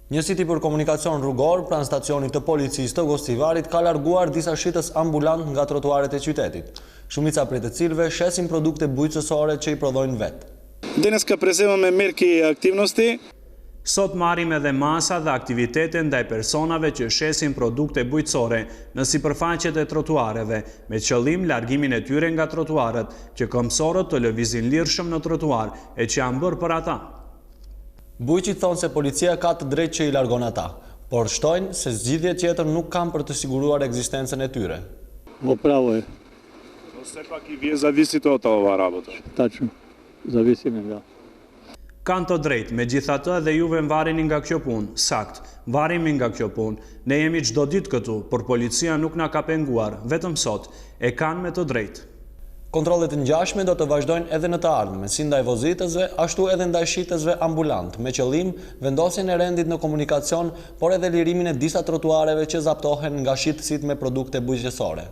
Njësiti për komunikacion rrugor pranë stacionit të policisë të Gostivarit ka larguar disa shitës ambulantë nga trotuaret e qytetit, shumica prej të cilëve shesin produkte bujqësore që i prodhojnë vetë. Deneska prezemame merki i aktivnosti. Sot marrim edhe masa dhe aktivitete ndaj personave që shesin produkte bujqësore në sipërfaqet e trotuareve, me qëllim largimin e tyre nga trotuarët, që këmbësorët të lëvizin lirshëm në trotuar e që janë bërë për ata. Bujqit thonë se policia ka të drejtë që i largon ata, por shtojnë se zgjidhje tjetër nuk kanë për të siguruar ekzistencën e tyre. Во право е. Но сепак и вие зависите од оваа работа. Тачно. Зависиме, да. Kanë të drejtë, megjithatë edhe juve vareni nga kjo punë, saktë, varemi nga kjo punë. Ne jemi çdo ditë këtu, por policia nuk na ka penguar, vetëm sot. E kanë me të drejtë. Kontrolle të ngjashme do të vazhdojnë edhe në të ardhmen, si ndaj vozitësve, ashtu edhe ndaj shitësve ambulantë, me qëllim vendosjen e rendit në komunikacion, por edhe lirimin e disa trotuareve që zaptohen nga shitësit me produkte bujqësore.